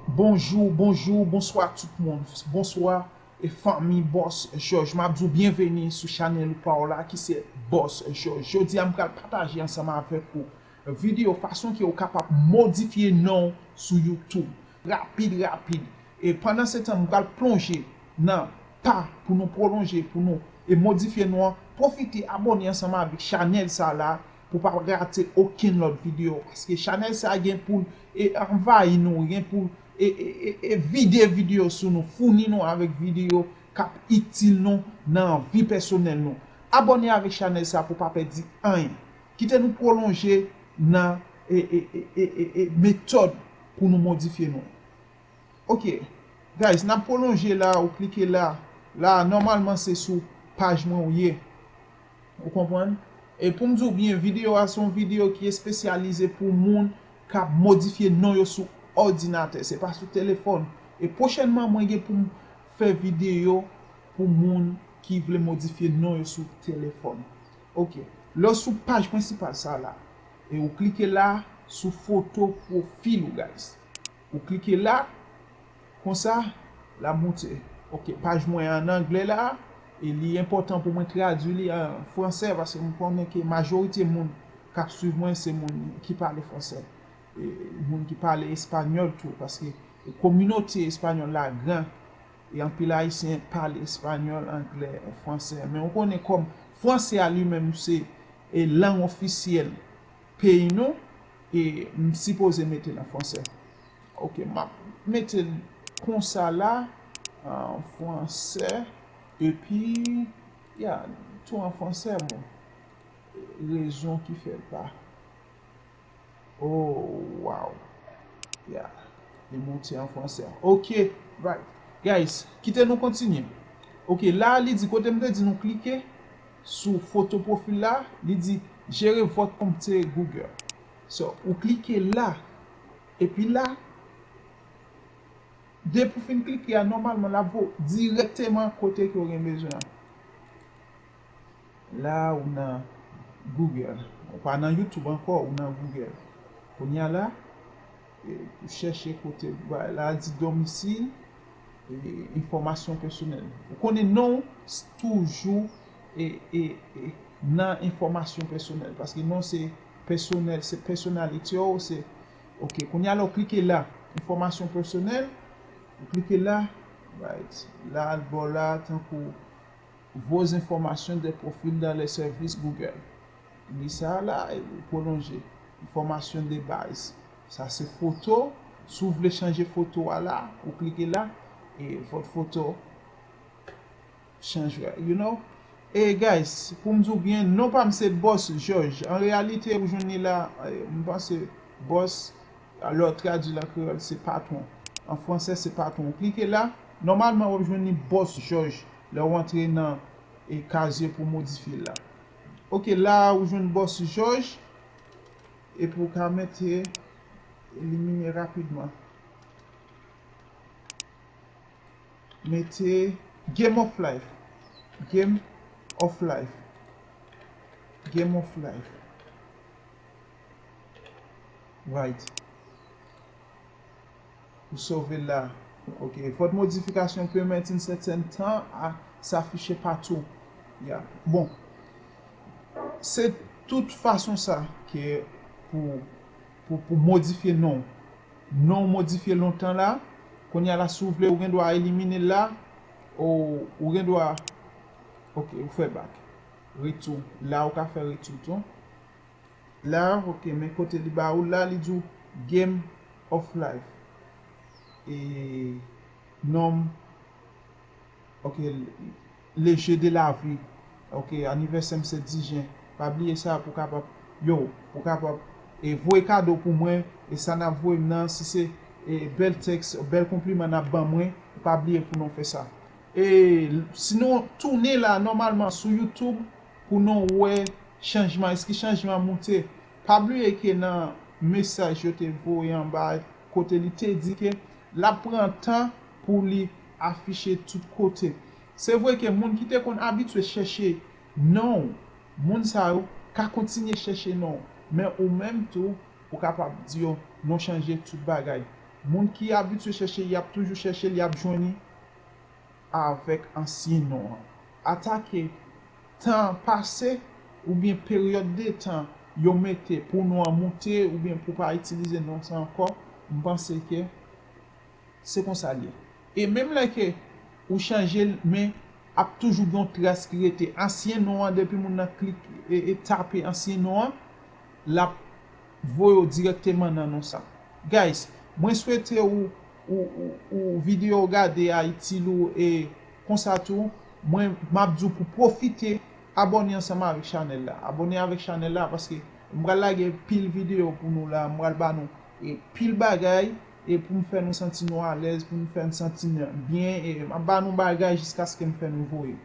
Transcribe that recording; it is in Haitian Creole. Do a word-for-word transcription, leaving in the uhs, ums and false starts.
Bonjou, bonjou, bonswa tout moun. Bonswa, e fanmi Boss George. M ap di w byenveni sou chanèl ou pa w la ki se Boss George. Jodi a m pral pataje ansanm avèk ou videyo fason ke ou kapab modifye non w sou YouTube. Rapid, rapid. E pandan se tan, m pral plonje nan pa pou nou pwolonje, pou nou e modifye non an. Pwofite abòne ansanm avèk chanèl sa la pou pa rate okenn lòt videyo. Paske chanèl sa gen pou l e anvayi nou, gen pou l e, e, e, e vide videyo sou nou, founi nou avèk videyo k ap itil nou nan vi pèsonèl nou. Abòne avèk chanèl sa pou pa pèdi anyen. Kite nou pwolonje nan e, e, e, e, e, e metòd pou nou modifye non. Ok, guys, n ap pwolonje la, ou klike la. La, nòmalman se sou paj mwen ou ye. Ou konprann? E pou m di w byen, videyo a se yon videyo ki espesyalize pou moun k ap modifye non yo sou òdinatè, se pa sou telefòn. E pwochènman, mwen gen pou m fè videyo pou moun ki vle modifye non yo sou telefòn. Ok, lè w sou paj prensipal sa la, e ou klike la sou foto pwofil ou, guys. Ou klike la, konsa, l ap moute. Ok, paj mwen an anglè la, e li enpòtan pou mwen tradui li an fransè, paske m konnen ke majorite moun k ap swiv mwen se moun ki pale fransè. E moun ki pale espanyòl tou, paske kominote espanyòl la gran, e anpil Ayisyen pale espanyòl, anglè, fransè. Men ou konnen kòm fransè a li menm se e lang ofisyèl peyi nou, e m sipoze mete l an fransè. Ok, m ap mete l konsa la, an fransè, epi, ya, tou an fransè, bon, rezon ki fè l pa. Oh, wow. Ya, li monte an fransè. Ok, right. Guys, kite nou kontinye. Ok, la, li di, kote m te di nou klike sou foto pwofil la, li di, gérer votre compte Google. So, ou klike la, epi la, depi w fin klike a, nòmalman, l ap voye w dirèkteman kote ke w gen bezwen an. La, ou nan Google. Ou pa nan YouTube ankò, ou nan Google. Kounye a la, e, ou chèche kote bagay la, di domisil, e, enfòmasyon pèsonèl. Ou konnen non w s-, toujou e, e, e, nan enfòmasyon pèsonèl, paske non se pèsonèl, se personality w, se, ok, kounye a la, ou klike la, enfòmasyon pèsonèl, ou klike la, right, la, l ba w la, tankou vos informations de profil dans les services Google. Li sa la, e ou pwolonje. Enfòmasyon de baz. Sa se foto. Si w vle chanje foto a la, ou klike la, e vòt foto chanjera, you know? E guys, pou m di w byen, non pa m se Boss George. An reyalite, ou jwenn li la, e, m panse Boss, lè w tradui l an kreyòl, se patwon. An fransè, se patwon. Ou klike la, nòmalman, w ap jwenn li Boss George lè w antre nan, e, kazye pou modifye l la. Ok, la, ou jwenn Boss George, epi w ka mete elimine rapidman. Mete Game of Life. Game of Life. Game of Life. Right. Ou sove la. Ok. Votre modification peut mettre un certain temps à s'afficher partout. Yeah. Bon. Se tout fason sa ke pou, pou, pou modifye non. Non w modifye lontan la. Kounye a la, si w vle, ou gen dwa elimine l la. Ou, ou gen dwa, ok, ou fè back. Retou. La, ou ka fè retou tou. La, ok, men kote li ba ou la, li di w Game of Life. E non m, ok, le jeu de la vie. Ok, anivèsè m se dis jen. Pa bliye sa pou kapab, yo, pou kapab, e voye kado pou mwen, e sa n ap voye m nan, si se, e bèl tèks, bèl konpliman n ap ban mwen, pa bliye pou nou fè sa. E si nou tounen la, nòmalman sou YouTube, pou nou wè chanjman, èske chanjman moute. Pa bliye ke nan mesaj yo te voye anba, kote li te di ke l ap pran tan pou li afiche tout kote. Se vre ke moun ki te konn abitye chèche non w, moun sa yo ka kontinye chèche non w, men ou menm tou, ou kapab di yo, nou chanje tout bagay. Moun ki abitye chèche, y ap toujou chèche l, y ap jwenn li avèk ansyen non an. Atake tan pase oubyen peryòd de tan yo mete pou non an moute oubyen pou pa itilize non sa ankò, m panse ke se konsa l ye. E menm lè ke ou chanje l, men ap toujou gen yon tras ki rete. Ansyen non an, depi moun nan klik e, e tape ansyen non an, l ap voye w dirèkteman nan non sa. Guys, mwen swete ou, ou, ou, ou videyo w gade a itil ou e konsa tou, mwen m ap di w pou pwofite abòne ansanm avèk chanèl la. Abòne avèk chanèl la paske m pral lage pil videyo pou nou la, m pral ba nou e pil bagay e pou m fè nou santi nou alèz, pou m fè n santi n byen e m ap ba nou bagay jiskaske m fè nou voye.